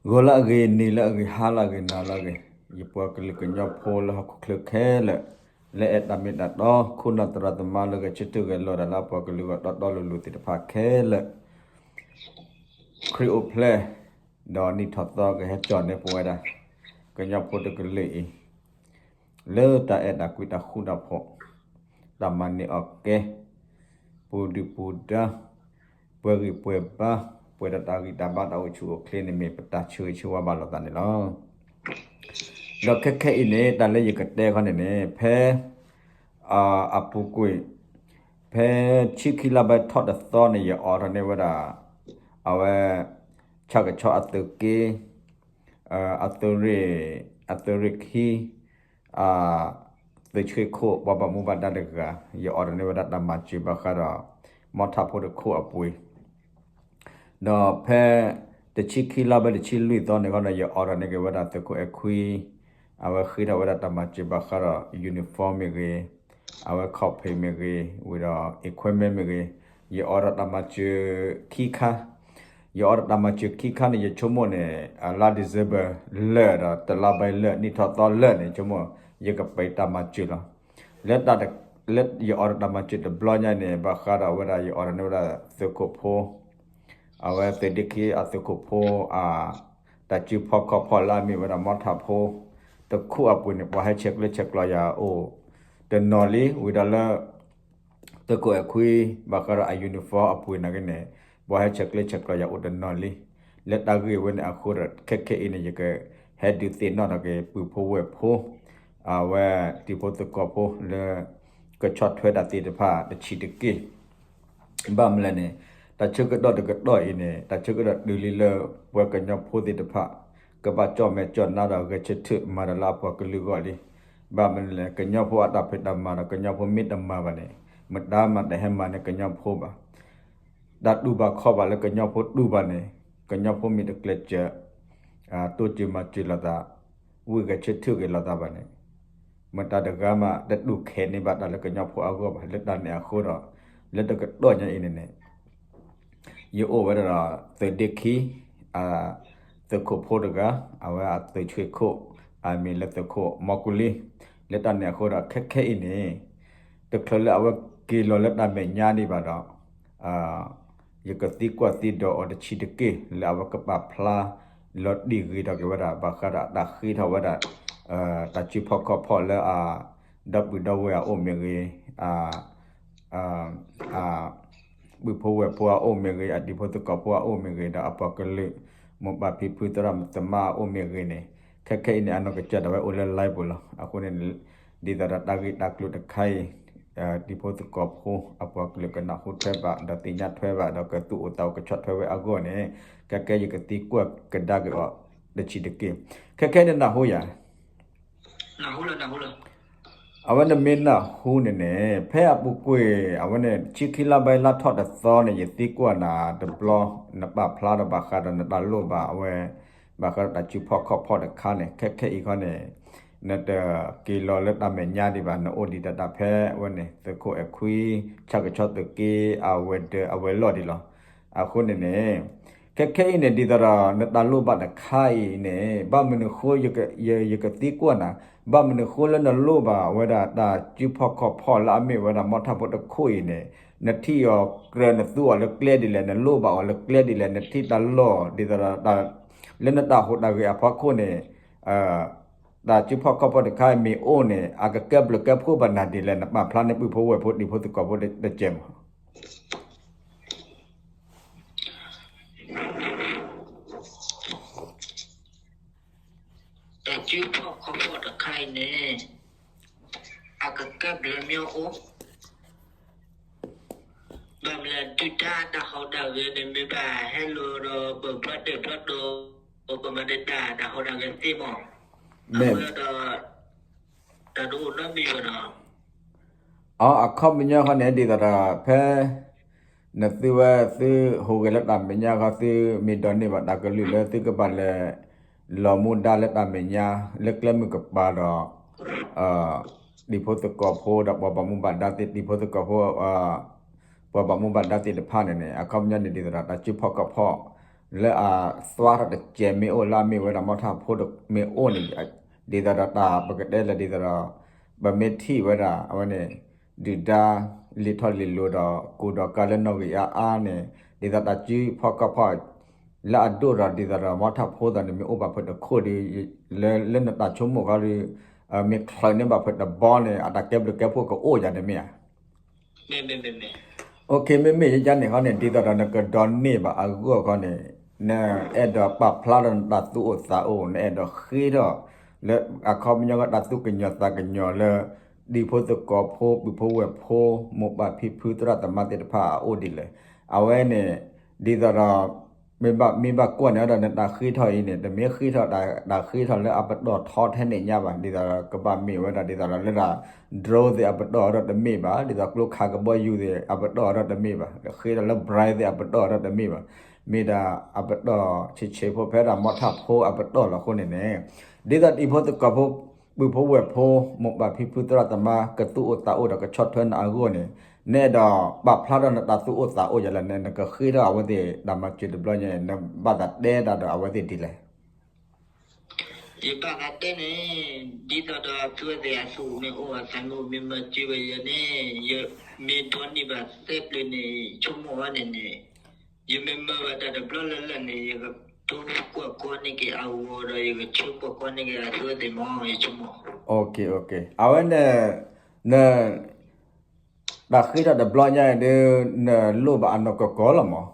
ဂီၤလၢအဂ့ၤ, နံၤလၢအဂ့ၤ, ဟါလၢအဂ့ၤ, နၤလၢအဂ့ၤ, ယပှၤကလုာ်ကညီဖိလၢဟီၣ်ခိၣ်ချၢခဲလၢာ်, လၢအဲၣ်တၢ်မ့ၢ်တၢ်တီ, ခိၣ်နၢ်သရၣ်သမါလၢဂဲၤဆၢထၢၣ်ဂဲၤလိာ်တၢ်လၢအပှၤကလုာ်ဂီၢ်တီတီလိၤလိၤသ့ၣ်တဖၣ်ခဲလၢာ်, ခရံာ်အိၣ်ဖျဲၣ်, ဒီးနံၣ်ထီၣ်သီကဟဲကၠီၣ်န့ၢ်ပဝဲဒၣ် ကညီဖိတကလုာ်အံၤ လၢတၢ်အဲၣ်တၢ်ကွံတၢ်ဃူတၢ်ဖိး, တၢ်မၤန့ၢ်အီၣ်ကဲ, ပူၤဒုၣ်ပူၤဒါ, ပှဲၤဂံၢ်ပှဲၤဘါ, ပှဲၤဒီးတၢ်ဂံၢ်တၢ်ဘါတၢ်အိၣ်ဆူၣ်အိၣ်ချ့န့ၣ် မ့ၢ်ပတၢ်ဆၢဂ့ၤဆၢဝါဘၣ်လိာ်သးန့ၣ်လီၤ. ဒီးခဲခဲအံၤန့ၣ် တၢ်လၢယကတဲခီန့ၣ်န့ၣ် ဖဲ အပူၤကွံာ် ဖဲဆံခံလါဘၢၣ်ထီၣ်တသီန့ၣ် ယအိးထီၣ်န့ၢ်ဝဲဒၣ် အဝဲ ဆၣ်ကဆီအသုးက့ အသုးရ့ၣ် အသုးရ့ၣ်ခံ သုးဆှ့ခိၣ် ပှၤဘၣ်မူဘၣ်ဒါတဂၤ ယအိးထီၣ်န့ၢ်ဝဲဒၣ်တၢ်မၤစၢၤဘၣ်ဃးဒီး မီထးဖိတခိၣ်အပှ့ၤ ဒီးဖဲ တဆံခံလါဘၢၣ်တဆံလွံၢ်သီန့ၣ်ခီဒီး ယအိးထီၣ်န့ၢ်က့ၤဝဲဒၣ်သုးခိၣ်အဲၣ်ခွံ အဝဲဃ့ထီၣ်ဝဲဒၣ်တၢ်မၤစၢၤဘၣ်ဃးဒီး uniform မ့ၢ်ဂ့ၤ, အဝဲ ခီၣ်ဖံး မ့ၢ်ဂ့ၤ, ဝံၤဒီး equipment မ့ၢ်ဂ့ၤ, ယအိးထီၣ်တၢ်မၤစၢၤခံခါ, ယအိးထီၣ်တၢ်မၤစၢၤခံခါန့ၣ် ယဆိကမိၣ်န့ၣ် လါ December လၢာ်ဒီးတလါဘၢၣ်လၢာ် နံၣ်ထီၣ်သီလၢာ်န့ၣ် ဆိကမိၣ် ယကပံးတၢ်မၤစၢၤလီၤ. လၢ လၢယအိးထီၣ်တၢ်မၤစၢၤတဘျီညါန့ၣ် ဘၣ်ဃးဒီးဝဲဒၣ်ယအိးထီၣ်န့ၢ်ဝဲဒၣ်သုးခိၣ်ဖိ အဝဲသုးဒ့ခံအသုးခိၣ်ဖိ တၢ်စုဖီၣ်ခီၣ်ဖီၣ်လၢအမ့ၢ်ဝဲဒၣ်မီထးဖိ တခိၣ်အပှ့ၤန့ၣ် ပှၤဟဲဆဲးကျၢဆဲးကျိးယၤအိၣ်တနီၤလံ ဝံၤဒီးလၢ သုးခိၣ်အဲၣ်ခွံ ဘၣ်ဃးဒီးအ uniform အပှ့ၤနာ်က့န့ၣ် ပှၤဟဲဆဲးကျၢဆဲးကျိးယၤအိၣ်တနီၤလံ. လၢတၢ်ဂ့ၢ်ဝဲန့ၣ်အဃိဒီး ခဲခဲအံၤန့ၣ် ယကဟဲဒုးသ့ၣ်နီၣ်ထီၣ်က့ၤပုၢ်ဖိဝဲၢ်ဖိ အဝဲတံၤဖိသကိးဖိလၢ ကဆီၣ်ထွဲတၢ်သ့ၣ်တဖၣ်တဆံးတက့ၢ်. ဘၣ်မနုၤလဲၣ်န့ၣ် တၢ်ဆၢကတီၢ်တကတီၢ်အံၤန့ၣ် တၢ်ဆၢကတီၢ်တုၤလံလၢ ပှၤကညီဖိသ့ၣ်တဖၣ် ကဘၣ်ကၠီၣ်မဲာ်ကၠီၣ်နါဒီးဂဲၤဆၢထၢၣ်မၤတၢ်လၢအပှၤကလုာ်အဂီၢ်လံ. ဘၣ်မနုၤလဲၣ် ကညီဖိအတၢ်ဖံးတၢ်မၤဒီး ကညီဖိမ့ၢ်တမၤဘၣ်န့ၣ် မတၤမၤတဟဲမၤန့ၢ်ကညီဖိဘၣ်. တၢ်တူၢ်ဘၣ်ခီဘၣ်လၢကညီဖိတူၢ်ဘၣ်န့ၣ် ကညီဖိမ့ၢ်တကျဲးစၢး တိစၢၤမၤစၢၤလိာ်သး ဝံၣ်ဂဲၤဆၢထၢၣ်က့ၤလိာ်သးဘၣ်န့ၣ် မတၤတဂၤမးတတူၢ်ခဲးန့ၢ်ဘၣ်တၢ်လၢကညီဖိအဂီၢ်ဘၣ်. လၢတၢ်န့ၣ်အဃိဒီး လၢတကတီၢ်ညါအံၤန့ၣ်န့ၣ် ယအိၣ်ဝဲဒၣ်ဒီးသုးဒ့ခံ သုးခိၣ်ဖိတဂၤ အဝဲအသုးဆှ့ခိၣ် အမံၤလၢသုးခိၣ်မီကူလံ. လၢတၢ်န့ၣ်အဃိဒီး ခဲခဲအံၤန့ၣ် တချုးလၢအဝဲက့ၤလီၤလၢတၢ်မဲာ်ညါဒံးဘၣ်ဒီး ယကသံကွၢ်သံဒိးအီၤတဆံးတက့ၢ် လၢအဝဲကပာ်ဖျါလီၤတံၢ်ဂ့ၤထီၣ်က့ၤဝဲဒၣ် ဘၣ်ဃးဒီးတၢ်ဃ့ထီၣ်ဝဲဒၣ် တၢ်စုဖီၣ်ခီၣ်ဖီၣ်လၢအ ဒီပုၢ်ဒီဝဲၢ်အအိၣ်မ့ၢ်ဂ့ၤ ပုၢ်ဖိဝဲၢ်ဖိအအိၣ်မ့ၢ်ဂ့ၤ အတံၤဖိသကိးဖိအအိၣ်မ့ၢ်ဂ့ၤ ဒီးအပှၤကလုာ် မိၢ်ပၢ်ဖံဖုသရၣ်သမါအအိၣ်မ့ၢ်ဂ့ၤန့ၣ် ခဲခဲအံၤန့ၣ် အနီၢ်ကစၢ်ဒၣ်ဝဲအိၣ်လၢ live ပူၤလီၤ. အဃိန့ၣ် ဒ်သိးဒီးတၢ်ဂ့ၢ်တၢ်ကျိၤတခါအံၤ တံၤဖိသကိးဖိ အပှၤကလုာ်ကနၢ်ဟူထွဲဘၣ် ဒီးသ့ၣ်ညါထွဲဘၣ် ဒီးကသူၣ်အိၣ်သးအိၣ်ကဆီၣ်ထွဲဝဲအဂီၢ်န့ၣ် ခဲခဲယကသံကွၢ်ကဒါက့ၤအီၤတဆံးတက့ၢ်. ခဲခဲန့ၣ်နၢ်ဟူယၤ အဝဲန့ၣ်မ့ၢ်နၢ်ဟူန့ၣ်န့ၣ် ဖဲအပူၤကွံာ် အဝဲန့ၣ် ဆံခံလါဘၢၣ်လါထီၣ်တသီန့ၣ် ယသံကွၢ်နၤတဘျီ နပာ်ဖျါဒီးဘၣ်ဃးဒီးနတၢ်လိၣ်ဘၣ်အဝဲ ဘၣ်ဃးဒီးတၢ်စုဖီၣ်ခီၣ်ဖီၣ်တခါန့ၣ် ခဲခဲအံၤခီန့ၣ် နတက့ၤလီၤလၢတၢ်မဲာ်ညါဒံးဘၣ် နအိၣ်ဒံးတၢ်ဖဲအဝဲန့ၣ် သုးခိၣ်အဲၣ်ခွံ ဆၣ်ကဆီသုးက့ အဝဲၤဒၢးအဝဲၤလီၢ်ဒံးလီၤ. အဃိန့ၣ်န့ၣ် ခဲခဲအံၤန့ၣ် ဒ်သိးဒီးနတၢ်လိၣ်ဘၣ်တခါအံၤန့ၣ် ဘၣ်မနုၤဃိ ယကသံကွၢ်နၤ ဘၣ်မနုၤဃိလၢနလိၣ်ဘၣ်ဝဲဒၣ်တၢ်စုဖီၣ်ခီၣ်ဖီၣ်လၢအမ့ၢ်ဝဲဒၣ်မီထးဖိတခိၣ်အံၤန့ၣ် နထံၣ်အီၤကြၢး နသူအီၤလၢကျဲဒ်လဲၣ် နလိၣ်ဘၣ်အီၤလၢကျဲဒ်လဲၣ် နထံၣ်တၢ်လီၢ်ဒ်သိးဒီး လၢနတၢ်ဟူးတၢ်ဂဲၤအဖီခိၣ်န့ၣ် တၢ်စုဖီၣ်ခီၣ်ဖီၣ်တခါအံၤမ့ၢ်အိၣ်န့ၣ် အကကဲဘျုးကဲဖှိၣ်ဘၣ်နၤဒ်လဲၣ် နပာ်ဖျါန့ၢ်ပုၢ်ဖိဝဲၢ်ဖိတံၤဖိသကိးဖိတကဲးမး. တၢ်စုဖီၣ်ခီၣ်ဖီၣ်တခါအံၤန့ၣ် အကကဲဘျုးမ့ၢ်အိၣ် ဘၣ်မနုၤလဲၣ် ဒုၣ်ဒါတၢ်ဟူးတၢ်ဂဲၤန့ၣ် မ့ၢ်ဘၣ်ဟဲလီၤဒီး ပဘျီဒဲးဘျီတီၤ ပမၤတၢ်တၢ်ဟူးတၢ်ဂဲၤသ့မး အဃိဒီး တၢ်တအိၣ်နီတမံၤဘၣ်နီၤ. အ အခီပညီဃီန့ၣ် ဒ်သိးဒီးဖဲ နသုဝဲသုဟူးဂဲၤလၢတၢ်မဲာ်ညါဃီ သုမ့ၢ်ဒိးန့ၢ်ဘၣ်တၢ်ကလုၢ်လၢသုကဘၣ်လဲၤ လီၤမူဒါလၢတၢ်မဲာ်ညါ လၢကျဲမုၢ်ကပၤဒီး တံၤဖိသကိးဖိဒီးပှၤဘၣ်မူဘၣ်ဒါသ့ၣ် တံၤဖိသကိးဖိ ပှၤဘၣ်မူဘၣ်ဒါသ့ၣ်တဖၣ်န့ၣ်န့ၣ် အခီပညီန့ၣ် ဒ်သိးဒီးတၢ်စုဖီၣ်ခီၣ်ဖီၣ် လၢအသွါထီၣ်တစဲးမ့ၢ်အိၣ် လၢအမ့ၢ်ဝဲဒၣ်မီထၣ်ဖိမ့ၢ်အိၣ်န့ၣ် ဒ်သိးဒီးတၢ်ပကတဲလၢဒ်သိးဒီး ပမ့ၢ်ထံၣ်ဝဲဒၣ် အဝဲန့ၣ် ဒုၣ်ဒါ လံာ်ထီၣ်လံာ်လိၤဒီး ကူဒီးကါလၢနီၣ်ဂံၢ်အါအါန့ၣ် ဒ်သိးတၢ်စုဖီၣ်ခီၣ်ဖီၣ် လၢအဒိၣ်ဒီးဒ်သိးဒီးမီထၣ်ဖိသးန့ၣ် မ့ၢ်အိၣ်ဘၣ်ဖဲတခိၣ်ဒီး လၢ လၢနတၢ်ဆိကမိၣ်ခီဒီး မ့ၢ်ချုးန့ၢ်ဘၣ်ဖဲတဘီန့ၣ် အတၢ်ကဲဘျုးကဲဖှိၣ်ကအိၣ်ယၤန့ၣ်မ့ၢ်ဧါ. အိၣ်ခ့ မ့မ့ၢ်ယယါန့ၣ်ခီန့ၣ် ဒ်သိးဒီးနကဒိးန့ၢ်ဘၣ်အဂီၢ်ခီန့ၣ် နအဲၣ်ဒိးပာ်ဖျါထီၣ်နတၢ်သူၣ်အိၣ်သးအိၣ် နအဲၣ်ဒိးဃ့ထီၣ် လၢအခီပညီတၢ်သူၣ်ကညီၤသးကညီၤလၢ တံၤဖိသကိးဖိ ပုၢ်ဖိဝဲၢ်ဖိ မိၢ်ပၢ်ဖံဖုသရၣ်သမါသ့ၣ်တဖၣ်အအိၣ်ဒ်လဲၣ်. အဝဲန့ၣ် ဒ်သိးဒီး မ့ၢ်ဘၣ် မ့ၢ်ဘၣ်ကွၢ်န့ၣ်ဒီး နတၢ်ဃ့ထီၣ်အံၤန့ၣ် တမ့ၢ်ဃ့ထီၣ်တၢ် တၢ်ဃ့ထီၣ်လၢအပတီၢ်ထီထဲန့ၣ်ညါဘၣ် ဒ်သိးဒီးကဘၣ်မ့ၢ်ဝဲဒၣ် ဒ်သိးဒီးလၢဒၣ် drone သ့ၣ်အပတီၢ်ဒီးတမ့ၢ်ဘၣ် ဒ်သိးကျိခးကဘီယူၤသ့ၣ်အပတီၢ်ဒီးတမ့ၢ်ဘၣ် ဃ့ထီၣ်လၢ brand သ့ၣ်အပတီၢ်ဒီးတမ့ၢ်ဘၣ် မ့ၢ်ဒၣ်အပတီၢ်ဆံးဆံးဖိဖဲဒၣ်မီထၣ်ဖိအပတီၢ်လီၤအဃိန့ၣ်န့ၣ် ဒ်သိးတံၤဖိသကိးဖိ ပုၢ်ဖိဝဲၢ်ဖိ မိၢ်ပၢ်ဖံဖုသရၣ်သမါ ကသူၣ်အိၣ်သးအိၣ်ဒီးကဆီၣ်ထွဲနၤအဂီၢ်န့ၣ် နအဲၣ်ဒိးပာ်ဖျါထီၣ်နတၢ်သူၣ်အိၣ်သးအိၣ်ယၤလဲၣ်န့ၣ် နကဃ့ထီၣ်အဝဲသ့ၣ်တၢ်မၤစၢၤတဘျီညါ နဘၣ်သးတဲတၢ်ဒီးအဝဲသ့ၣ်ဒ်လဲၣ်. ယဘၣ်သးတဲန့ၣ် ဒ်သိးဒီးအဝဲသ့ၣ်အသူၣ်မ့ၢ်အိၣ်အသးမ့ၢ်အိၣ် မ့ၢ်မၤစၢၤဘၣ်ယၤန့ၣ် ယမ့ၢ်ဒိးန့ၢ်ဘၣ်သၢပျၢၤန့ၣ် ယဆိကမိၣ်အီၤန့ၣ်န့ၣ် ယမ့ၢ်မၤဘၣ်တၢ်တဘျီလၢ်လၢ်န့ၣ် ယကတိၢ်ကွၢ်ကီန့ၢ်က့ၤအဂီၤဒီး ယကဆၢကွၢ်ကီန့ၢ်က့ၤအဝဲသ့ၣ်မ့ၢ် ယဆိကမိၣ် အဝဲန့ၣ် န တၢ်ဃ့ထီၣ်တဘျီညါအံၤဒီး နလိၣ်ဘၣ်အနီၢ်ကီၢ်ကီၢ်လီၤမး.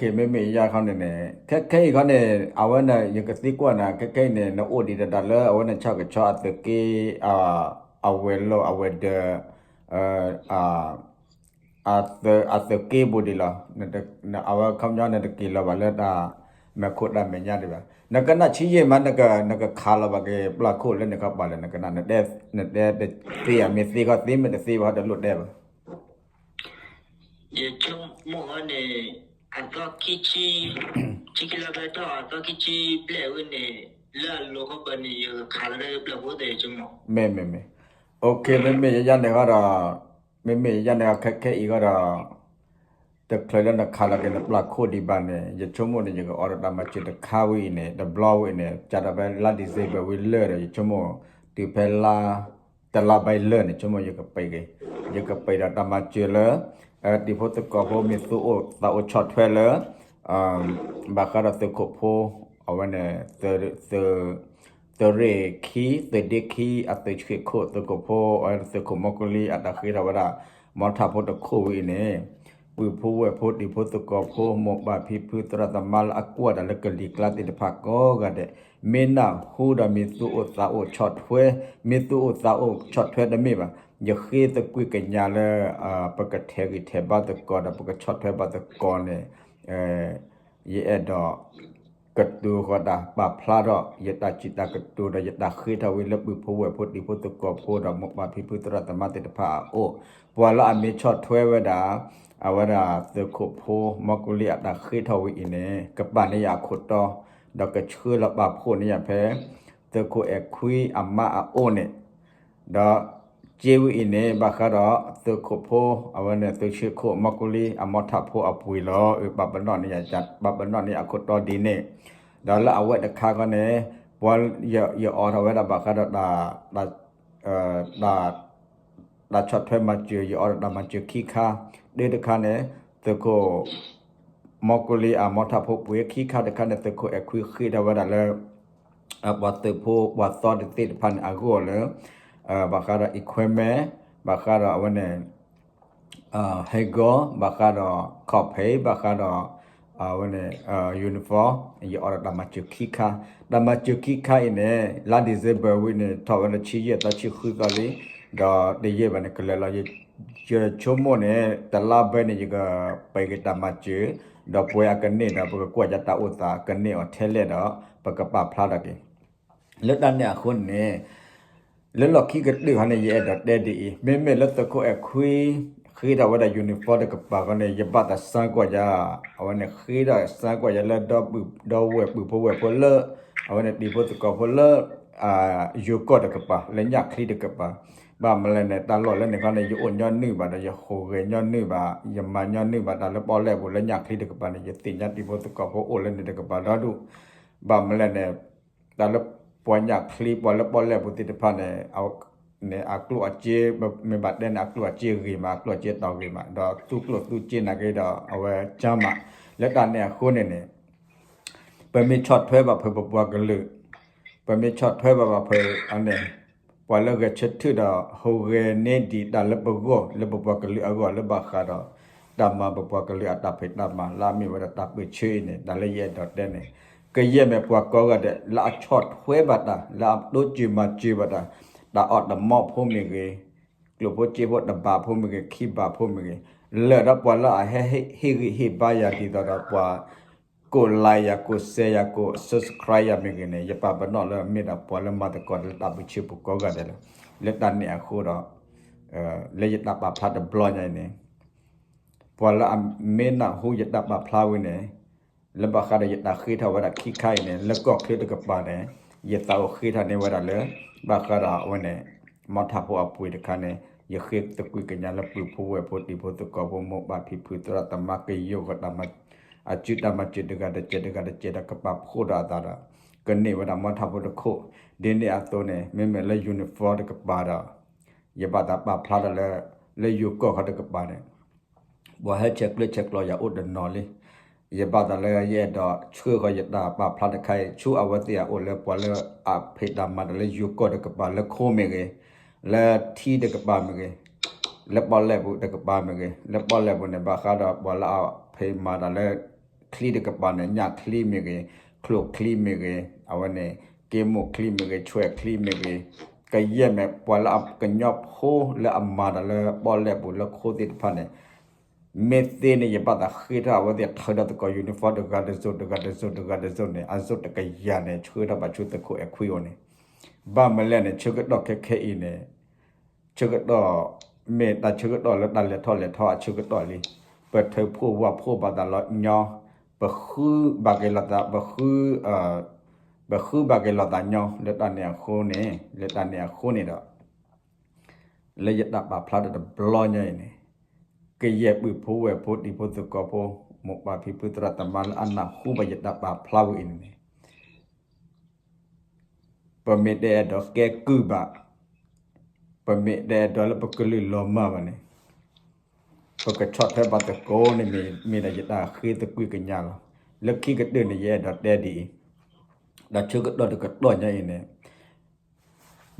မ့မ့ၢ်ယါခီန့ၣ်န့ၣ် ခဲခဲအံၤခီန့ၣ် အဝဲန့ၣ် ယကသံကွၢ်နၤ ခဲခဲအံၤန့ၣ် နအိၣ်ဒံးတဒၣ်လၢအဝဲန့ၣ် ဆၣ်ကဆီအသုးက့ အဝဲၤလီၢ်အဝဲၤဒၢး အသုးက့ပူၤဒံးလီၤ. အဝဲခီပညီနတက့ၤလီၤဘၣ်လၢတၢ်မဲာ်ခိၣ်တၢ်မဲာ်ညါဒံးဘၣ်. နကနၣ်ဆံးယံာ်မး နကခးလီၤဘၣ်က့ၤပျၢ်ခိၣ်လၢန့ၣ်ခီပၤလဲၣ် နကနၣ် နတဲတသ့အမ့ၢ်သ့ခီသ့ မ့ၢ်တသ့ဘၣ်ခီတလိၣ်တဲဘၣ်. ယဆိကမိၣ်အီၤန့ၣ် အသီခံဆံ ဆံခံလါဖဲထီၣ်အသီခံဆံဘျဲၣ်ဝဲန့ၣ် လၢအလိၤခီပၤန့ၣ် ယကခးလီၤဒၣ်ပျၢ်ခိၣ်သ့ၣ်ယဆိကမိၣ်. မ့မ့ၢ်မ့ၢ် အိၣ်ခ့ မ့မ့ၢ်ယယါန့ၣ်ဃီဒီး မ့မ့ၢ်ယယါန့ၣ်ခဲခဲအံၤဃီဒီး တချုးလၢနခးလီၤက့ၤနပျၢ်ခိၣ်ဒံးဘၣ်န့ၣ် ယဆိကမိၣ်န့ၣ် ယကအိးထီၣ်တၢ်မၤစၢၤတခါဝဲအံၤန့ၣ် တဘျီဝဲအံၤန့ၣ် ကဒီးဖဲလါ December ဝံၤလၢာ်ဒီး ယဆိကမိၣ် တုၤဖဲလါ တလါဘၣ်လၢာ်န့ၣ် ဆိကမိၣ်ယကပံးက့ၤ ယကပံးဒီးတၢ်မၤစၢၤလၢ တံၤဖိသကိးဖိမ့ၢ်သူၣ်အိၣ်သးအိၣ်ဆီၣ်ထွဲလၢ ဘၣ်ဃးဒီးသုးခိၣ်ဖိ အဝဲန့ၣ် သုးရ့ၣ်ခံ သုးဒ့ခံ အသုးဆှ့ၣ်ခိၣ် သုးခိၣ်ဖိ အဝဲန့ၣ် သုးခိၣ်မီကလံ အတၢ်ဃ့ထီၣ်ဝဲဒၣ် မီထၣ်ဖိတခိၣ်ဝဲအံၤန့ၣ် ပုၢ်ဖိဝဲၢ်ဖိ တံၤဖိသကိးဖိ မိၢ်ပၢ်ဖံဖုသရၣ်သမါလၢအကွၢ်တၢ်လၢကလံၤကျါသ့ၣ်တဖၣ်ကိးဂၤဒဲး မ့ၢ်နၢ်ဟူဒီးမ့ၢ်သူၣ်အိၣ်သးအိၣ်ဆီၣ်ထွဲ မ့ၢ်သူၣ်အိၣ်သးအိၣ်ဆီၣ်ထွဲတမ့ၢ်ဘၣ် ယဃ့သကွံာ်ကညးလၢ ပကထဲးဂံၢ်ထဲးဘါသကိးဒီး ပကဆီၣ်ထွဲဘၣ်သကိးန့ၣ် ယအဲၣ်ဒိး ကတိၤဃီၤတၢ်ပာ်ဖျါထီၣ် ယတၢ်စံးတၢ်ကတိၤဒီးယတၢ်ဃ့ထီၣ်ဝံၤလၢပုၢ်ဖိဝဲၢ်ဖိ တံၤဖိသကိးဖိဒီးမိၢ်ပၢ်ဖံဖုသရၣ်သမါသ့ၣ်တဖၣ်အအိၣ် ပှၤလၢအမ့ၢ်ဆီၣ်ထွဲဝဲဒၣ် အဝဲဒၣ်သုးခိၣ်ဖိ မီကလံအတၢ်ဃ့ထီၣ်ဝဲအံၤန့ၣ် ကပာ်န့ၢ်ယၤအခိၣ်တီ ဒီးကဆှၢလီၤပာ်ဖှိၣ်န့ၢ်ယၤဖဲ သုးခိၣ်အဲၣ်ခွံအမါအအိၣ်န့ၣ် ဒီးစ့ဝဲအံၤန့ၣ် ဘၣ်ဃးဒီးသုးခိၣ်ဖိ အဝဲန့ၣ်သုးဆှ့ၣ်ခိၣ် မီကလံအမီထၣ်ဖိအပှ့ၤလီၤ. အပာ်ပနီၣ်န့ၢ်ယၤ ပာ်ပနီၣ်န့ၢ်ယၤအခိၣ်တီဒ်န့ၣ် ဒီးလၢအဝဲတခါခီန့ၣ် ပှၤ ယအိးထီၣ်ဝဲဒၣ်ဘၣ်ဃးဒီး တၢ်ဆီၣ်ထွဲမၤစၢၤ ယအိးထီၣ်တၢ်မၤစၢၤခံခါ တၢတခါန့ၣ် သုးခိၣ် မီကလံအမီထၣ်ဖိပှ့ၤခံခါတခါန့ၣ် သုးခိၣ်အဲၣ်ခွံဃ့ထီၣ်ဝဲဒၣ်လၢ ပှၤသုးဖိပှၤသီတသ့ၣ်တဖၣ်န့ၣ်အဂီၢ်လၢ ဘၣ်ဃးဒီး equipment ဘၣ်ဃးဒီးအဝဲန့ၣ် ဟဲဂီၤ ဘၣ်ဃးဒီး ခီၣ်ဖံး ဘၣ်ဃးဒီး အဝဲန့ၣ် uniform ယအိးထီၣ်တၢ်မၤစၢၤခံခါ တၢ်မၤစၢၤခံခါအံၤန့ၣ် လါ December ဝံၤန့ၣ် ထီၣ်ဝဲလၢဆံယဲၢ်သီဆံဃုသီလံ ဒီးတယံာ်ဘၣ်န့ၣ် ကလဲၤလီၤ ယဆိကမိၣ်န့ၣ် တလါဘၢန့ၣ် ယကပံးက့ၤတၢ်မၤစၢၤ ဒီးပှဲၤအကန့ၢ်ဒီး ပကကွၢ်ယတၢ်အိၣ်သးကန့ၢ်အီၤထဲလဲၣ်ဒီး ပကပာ်ဖျါထီၣ်က့ၤ လၢတၢ်န့ၣ်အဃိန့ၣ် လၢလီၢ်ခံကတၢၢ်ခီန့ၣ် ယအဲၣ်ဒိးတဲဒ်အံၤ မ့မ့ၢ်လၢသုးခိၣ်အဲၣ်ခွံ ဃ့ထီၣ်ဝဲဒၣ် uniform တကပၤခီန့ၣ် ယဘၣ်သးစၢကွၢ်ယၤ အဝဲန့ၣ်ဃ့ထီၣ်စၢကွၢ်ယၤလၢ ဒီပုၢ်ဒီဝဲၢ်ပုၢ်ဖိဝဲၢ်ဖိလၢ အဝဲန့ၣ်တံၤဖိသကိးဖိလၢ ယိၤကီၢ်တကပၤ လၢညၣ်ချံတကပၤ ဘၣ်မနုၤလဲၣ်န့ၣ် တၢ်လီၢ်လၢန့ၣ်ခီန့ၣ် ယအိၣ်ညီနုၢ်ဘၣ်ဒီး ယဟူးဂဲၤညီနုၢ်ဘၣ် ယမၤညီနုၢ်ဘၣ် တၢ်လၢပီၣ်လဲၣ်ပူၤလၢညၣ်ချံတကပၤန့ၣ် ယသ့ၣ်ညါတံၤဖိသကိးဖိအိၣ်လၢန့ၣ်တကပၤဒီဒူၣ်, ဘၣ်မနုၤလဲၣ်န့ၣ် တၢ်လၢပှၤညၣ်ချံ ပှၤလၢပီၣ်လဲၣ်ပူၤသ့ၣ်တဖၣ်န့ၣ် န့ၣ် အကျိၣ်အစ့ မ့ၢ်ဘၣ်တဲန့ၣ် အကျိၣ်အစ့ဂ့ၤမး အကျိၣ်အစ့တီၤဂ့ၤမး ဒီးသူကျိၣ်သူစ့နာ်က့ဒီး အဝဲကၢမး လၢတၢ်န့ၣ်အဃိန့ၣ်န့ၣ် ပမ့ၢ်ဆီၣ်ထွဲဘၣ်ဖုးပပှၤကလုာ်, ပမ့ၢ်ဆီၣ်ထွဲဘၣ်ဘၣ်ဖုးန့ၣ် ပှၤလၢဂဲၤဆၢထၢၣ်ဒီး ဟူးဂဲၤန့ၢ်ဒံးတၢ်လၢပဂီၢ် လၢပပှၤကလုာ်အဂီၢ် လၢဘၣ်ဃးဒီး တၢ်မၤပပှၤကလုာ်အတၢ်ဖံးတၢ်မၤ လၢအမ့ၢ်ဝဲဒၣ်တၢ်ပၢဆှၢအံၤန့ၣ် တၢ်လၢယအဲၣ်ဒိးတဲန့ၣ် ကယဲၢ်မ့ၢ်ပှၤကိးဂၤဒဲး လၢအဆီၣ်ထွဲဘၣ်တၢ် လၢအတိစၢၤမၤစၢၤဘၣ်တၢ်, တၢ်အီၣ်တမီၣ်ဖိမ့ၢ်ဂ့ၤ, ကျိၣ်ဖိစ့ဖိတဘးဖိမ့ၢ်ဂ့ၤ ခံဘးဖိမ့ၢ်ဂ့ၤ, လၢာ်ဒီးပှၤလၢအဟဲဟ့ၣ်ဂံၢ်ဟ့ၣ်ဘါယၤဒ်သိးဒီးပှၤ ကိးlikeယၤ ကိးshareယၤ ကိးsubscribeယၤမ့ၢ်ဂ့ၤန့ၣ် ယပာ်ပနီၣ်လၢမ့ၢ်ဒၣ်ပှၤလၢမၤသကိးလၢတၢ်ပၢဆှၢပူၤကိးဂၤဒဲးလီၤ. လၢတၢ်န့ၣ်အဃိဒီး လၢယတၢ်ပာ်ဖျါတဘျီညါအံၤန့ၣ် ပှၤလၢအမ့ၢ်နၢ်ဟူယတၢ်ပာ်ဖျါဝံၤန့ၣ် လၢဘၣ်ဃးဒီးယတၢ်ဃ့ထီၣ်ဝဲဒၣ်ခံခါအံၤန့ၣ် လၢကီၢ်ချၢတကပၤန့ၣ် ယသးအိၣ်ဃ့ထီၣ်န့ၢ်ဝဲဒၣ်လၢ ဘၣ်ဃးဒီးအဝဲန့ၣ် မီထးဖိအပှ့ၤတခါန့ၣ် ယဃ့သကွံာ်ကညးလၢပုၢ်ဖိဝဲၢ်ဖိတံၤဖိသကိးဖိ မိၢ်ပၢ်ဖံဖုသရၣ်သမါကယိကီၢ်တၢ်မၤ အစုတၢ်မၤစၢၤတဂၤတစဲးတဂၤတစဲးဒီးကပာ်ဖှိၣ်ဒီးအသးဒီး ကန့ၢ်ဝဲဒၣ်မီထးဖိတခိၣ် ဒ်န့ၣ်အသိးန့ၣ် မ့မ့ၢ်လၢ uniform တကပၤဒီး ယဘၣ်သးပာ်ဖျါဒီးလၢ လၢယိၤကီၢ်ခီတကပၤန့ၣ် ပှၤဟဲဆဲးကျၢဆဲးကျိးယၤအိၣ်တနီၤလံ. ယဘၣ်သးလၢယအဲၣ်ဒိးဆှၢဃီၤယတၢ်ပာ်ဖျါတခါအံၤ ဆူအဝဲသ့ၣ်အအိၣ်လၢပှၤလၢအဖံးတၢ်မၤတၢ်လၢယိၤကီၢ်တကပၤ လၢခိမ့ၢ်ဂ့ၤ, လၢထံတကပၤမ့ၢ်ဂ့ၤ, လၢပီၣ်လဲၣ်ပူၤတကပၤမ့ၢ်ဂ့ၤ, လၢပီၣ်လဲၣ်ပူၤန့ၣ် ဘၣ်ဃးဒီးပှၤလၢအဖံးမၤတၢ်လၢ ချံတကပၤန့ၣ် ညၣ်ချံမ့ၢ်ဂ့ၤ, ချိၣ်ချံမ့ၢ်ဂ့ၤ, အဝဲန့ၣ် က့မိၣ်ချံမ့ၢ်ဂ့ၤ, ဆွဲၣ်ချံမ့ၢ်ဂ့ၤ, ကယဲၢ်မ့ၢ်ပှၤလၢအကညီဖိလၢအမၤတၢ်လၢပီၣ်လဲၣ်ပူၤလၢခိသ့ၣ်တဖၣ်န့ၣ် မ့ၢ်သ့န့ၣ် ယဘၣ်သးဃ့ထီၣ်အဝဲသ့ၣ်ထုးဒီးသကိး uniform တဂၤတစိၤ တဂၤတစိၤ တဂၤတစိၤန့ၣ် အစိၤတကယၤန့ၣ် ဆှၢထီၣ်ဘၣ်ဆူသုးခိၣ်အဲၣ်ခွံအိၣ်န့ၣ် ဘၣ်မနုၤလဲၣ်န့ၣ် ဆၢကတီၢ်ခဲခဲအံၤန့ၣ် ဆၢကတီၢ် မ့ၢ်တၢ်ဆၢကတီၢ်လၢတၢ်လဲၤထီၣ်လဲၤထီအဆၢကတီၢ်လံ. ပထုးဖှိၣ်ဝၢ်ဖှိၣ်ဘၣ်သးလီၤညီ, ပဃုဘၣ်က့ၤလိာ်သး ပဃု ပဃုဘၣ်က့ၤလိာ်သးညီ လၢတၢ်န့ၣ်အဃိန့ၣ် လၢတၢ်န့ၣ်အဃိန့ၣ်ဒီး လၢယတၢ်ပာ်ဖျါတဘျီညါအံၤန့ၣ် ကယဲၢ်ပုၢ်ဖိဝဲၢ်ဖိတံၤဖိသကိးဖိ မိၢ်ပၢ်ဖံဖုသရၣ်သမါလၢအနၢ်ဟူဘၣ်ယတၢ်ပာ်ဖျါဝဲအံၤန့ၣ် ပမ့ၢ်တအဲၣ်ဒိးကဲကုၢ်ဘၣ်, ပမ့ၢ်တအဲၣ်ဒိးလၢပကလုာ်လီၤမၢ်ဘၣ်န့ၣ် ပကဆီၣ်ထွဲဘၣ်သကိးန့ၣ်မ့ၢ် မ့ၢ်ဒၣ်ယတၢ်ဃ့သကွံာ်ကညးလီၤ. လၢခံကတၢၢ်န့ၣ် ယအဲၣ်ဒိးတဲဒ်အံၤ, တၢ်ဆၢကတီၢ်တကတီၢ်ညါအံၤန့ၣ်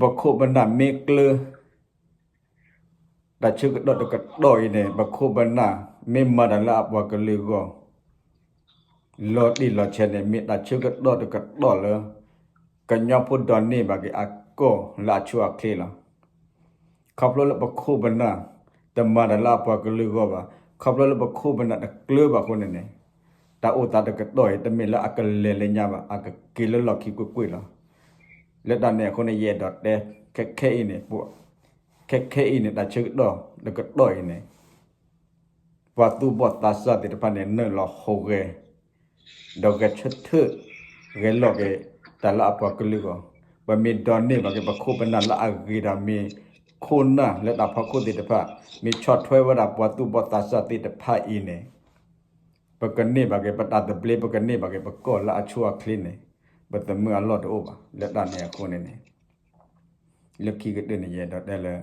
ပခိၣ်ပနၢ်မ့ၢ်ကျၢၤ တၢ်ဆၢကတီၢ်တကတီၢ်အံၤန့ၣ် ပခိၣ်ပနၢ် မ့ၢ်မၤတၢ်လၢအပှၤကလုာ်အဂီၢ် လီၤတံၢ်လီၤဆဲးန့ၣ် မ့ၢ်တၢ်ဆၢကတီၢ်တကတီၢ်လၢ ကညီဖိဒိးန့ၢ်ဘၣ်က့ၤအကီၢ်လၢအဆိအချ့လီၤ. ခီဖျိလၢပခိၣ်ပနၢ် တမၤတၢ်လၢအပှၤကလုာ်အဂီၢ်ဘၣ်, ခီဖျိလၢပခိၣ်ပနၢ်တကျၢၤဘၣ်အဃိန့ၣ်န့ၣ် တၢ်အိၣ်သးတကတီၢ်အံၤ တမ့ၢ်လၢအကလဲၤလၢညါဘၣ်, အကက့ၤလၢလီၢ်ခံကွ့ၢ်ကွ့ၢ်လီၤ. လၢတၢ်န့ၣ်အဃိန့ၣ် ယအဲၣ်ဒိးတဲ ခဲခဲအံၤန့ၣ် ခဲခဲအံၤန့ၣ် တၢ်ဆၢကတီၢ်တကတီၢ်အံၤန့ၣ် ပှၤသူၣ်ဘီၣ်သးစၢ်သ့ၣ်တဖၣ်န့ၣ် နုာ်လီၤဟူးဂဲၤ ဒီးဂဲၤဆၢထၢၣ် ဂဲၤလိာ်က့ၤ တၢ်လၢအပှၤကလုာ်အဂီၢ်, ပမ့ၢ်ဒိးန့ၢ်ဘၣ်က့ၤ ပခိၣ်ပနၢ်လၢအဂ့ၤဒီးမ့ၢ်ခိၣ်နၢ်လၢတၢ်ဖီခိၣ်သ့ၣ်တဖၣ်, မ့ၢ်ဆီၣ်ထွဲဝဲဒၣ်ပှၤသူၣ်ဘီၣ်သးစၢ်သ့ၣ်တဖၣ်အံၤန့ၣ် ပကန့ၢ်ဘၣ်က့ၤ ပတၢ်သဘျ့ ပကန့ၢ်ဘၣ်က့ၤ ပကီၢ်လၢအဆိအချ့န့ၣ် ပသမုၢ်အလီၢ်တအိၣ်ဘၣ်. လၢတၢ်န့ၣ်အဃိန့ၣ်န့ၣ် လၢခံကတၢၢ်န့ၣ် ယအဲၣ်ဒိးတဲလၢ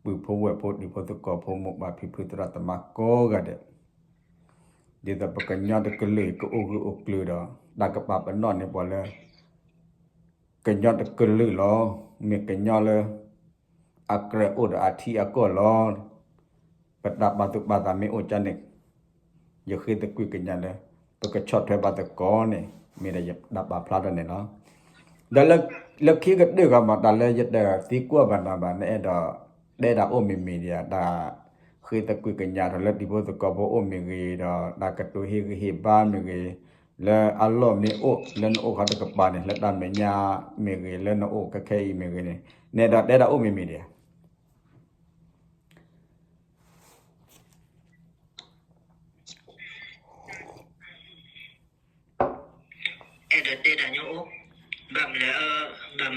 ပုၢ်ဖိဝဲၢ်ဖိ တံၤဖိသကိးဖိ မိၢ်ပၢ်ဖံဖုသရၣ်သမါကိးဂၤဒဲး, ဒ်သိးပကညီတကလုာ်အံၤ ကအိၣ်ဂၢၢ်အိၣ်ကျၢၤဒီး တၢ်ကပာ်ပနီၣ်န့ၢ်ပှၤလၢ ကညီတကလုာ်လီၤ. မ့ၢ်ကညီလၢ အကြၢးအိၣ်ဒီးအထံအကီၢ်လီၤ. ပတၢ်ပာ်သူၣ်ပာ်သးမ့ၢ်အိၣ်ကၢ်န့ၣ် ယဃ့သကွံာ်ကညးလၢ ပကဆီၣ်ထွဲဘၣ်သကိးန့ၣ် မ့ၢ်ဒၣ်ယတၢ်ပာ်ဖျါထီၣ်န့ၣ်လီၤ. ဒီးလၢခံကတၢၢ်ဂ့ၤမး တၢ်လၢယတသံကွၢ်ဘၣ်နၤဘၣ် နအဲၣ်ဒိးတဲဒၣ်အိၣ်မ့ၢ်မ့ၢ်ဒံးဧါ, တၢ်ဃ့သကွံာ်ကညးထီၣ်လၢတံၤဖိသကိးဖိအိၣ်မ့ၢ်ဂ့ၤဒီး တၢ်ကတိၤဟ့ၣ်ဂံၢ်ဟ့ၣ်ဘါမ့ၢ်ဂ့ၤ, လၢအလီၢ်မ့ၢ်အိၣ် လၢနအိၣ်ခီတကပၤန့ၣ် လၢတၢ်မဲာ်ညါမ့ၢ်ဂ့ၤ လၢနအိၣ်ခဲခဲအံၤမ့ၢ်ဂ့ၤန့ၣ် နအဲၣ်ဒိးတဲဒၣ်အိၣ်မ့ၢ်မ့ၢ်ဒံးဧါ. အဲၣ်ဒိးတဲဒၣ်ညီအိၣ်, ဘၣ်မနုၤလဲၣ်,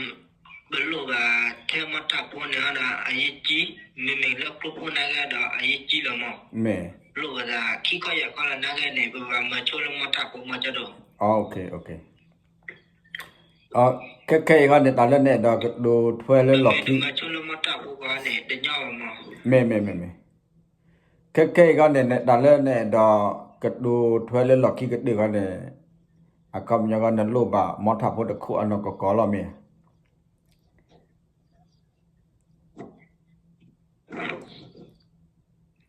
ပလိၣ်ဘၣ်ထဲမီထးဖိန့ၣ်ဒီး အယဲၢ်ကံ, မ့မ့ၢ်လၢကျိဖိနာ်က့ဒီး အယဲၢ်ကံလီၤမး, မ့ၢ်လိၣ်ဘၣ်သးခံခီယဲၢ်ခီလီၤနာ်က့န့ၣ် ပဘၣ်မၤဆိလၢမီထးဖိမးကၠီဒိၣ်, ခဲခဲအံၤခီန့ၣ် တၢ်လၢနအဲၣ်ဒိးကတိၤထွဲလၢလီၢ်ခံ, မၤဆိလၢမီထးဖိန့ၣ် တညီဘၣ်မး, မ့ၢ်မ့ၢ်မ့ၢ်မ့ၢ်, ခဲခဲအံၤခီန့ၣ် တၢ်လၢနအဲၣ်ဒိးကတိၤထွဲလၢလီၢ်ခံကတၢၢ်ခီန့ၣ်, အခီပညီခီနလိၣ်ဘၣ်မီထးဖိတခိၣ်အနီၢ်ကီၢ်ကီၢ်လီၤမ့ၢ်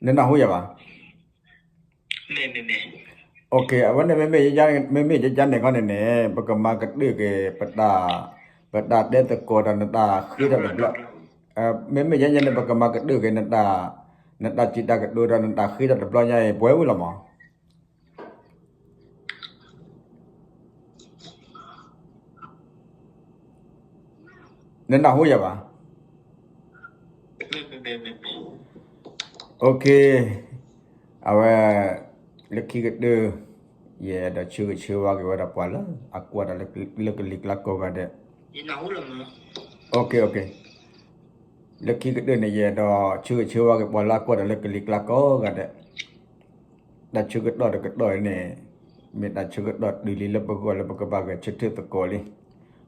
ဧါ နနၢ်ဟူယၤဘၣ်, အဝဲန့ၣ် မ့မ့ၢ်ယကန့ၣ်ခီန့ၣ်န့ၣ် ပကမၤကတၢၢ်က့ၤ ပတၢ်တဲသကိးဒီးနတၢ်ဃ့ထီၣ်တဘျီ, မ့မ့ၢ်ယဲန့ၣ် ပကမၤကတၢၢ်က့ၤ နတၢ်စံးတၢ်ကတိၤဒီးနတၢ်ဃ့ထီၣ်တဘျီညါအံၤ ပှဲၤဝံၤလီၤမး နနၢ်ဟူယၤဘၣ်, အဝဲ လၢခံကတၢၢ် ယအဲၣ်ဒိးဆၢဂ့ၤဆၢဝါက့ၤဝဲဒၣ်ပှၤလၢ အကွၢ်တၢ်လၢကလံၤကျါကိးဂၤဒဲး, လၢခံကတၢၢ်န့ၣ် ယအဲၣ်ဒိးဆၢဂ့ၤဆၢဝါက့ၤပှၤလၢအကွၢ်တၢ်လၢကလံၤကျါကိးဂၤဒဲး တၢ်ဆၢကတီၢ်တကတီၢ်အံၤန့ၣ် မ့ၢ်တၢ်ဆၢကတီၢ်တုၤလံလၢပဂီၢ်လၢပကဘၣ်ဂဲၤဆၢထၢၣ်သကိးလံ.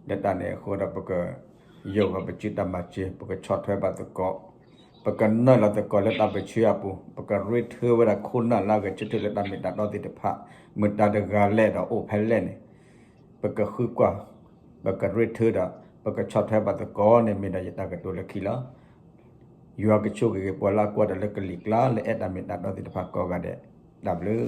လၢတၢ်န့ၣ်အဃိဒီး ပကယိးဂီၤပစုတၢ်မၤစၢၤ ပကဆီၣ်ထွဲဘၣ်သကိး, ပကနုာ်လီၤသကိးလၢတၢ်ပၢဆှၢအပူၤ, ပကရ့ထၢဝဲဒၣ်ခိၣ်နၢ်လၢအဂဲၤဆၢထၢၣ်လၢတၢ်မ့ၢ်တၢ်တီသ့ၣ်တဖၣ်, မတၤတဂၤလဲၣ်ဒီးအိၣ်ဖဲလဲၣ်န့ၣ် ပကဃုကွၢ်, ပကရ့ထၢဒီး ပကဆီၣ်ထွဲဘၣ်သကိးန့ၣ် မ့ၢ်ဒၣ်ယတၢ်ကတိၤလၢခံလီၤ. ယွၤကဆိၣ်ဂ့ၤက့ၤပှၤလၢအကွၢ်တၢ်လၢကလံၤကျါ လၢအဲၣ်တၢ်မ့ၢ်တၢ်တီသ့ၣ်တဖၣ်ကိးဂၤဒဲး, တၢ်ဘျုး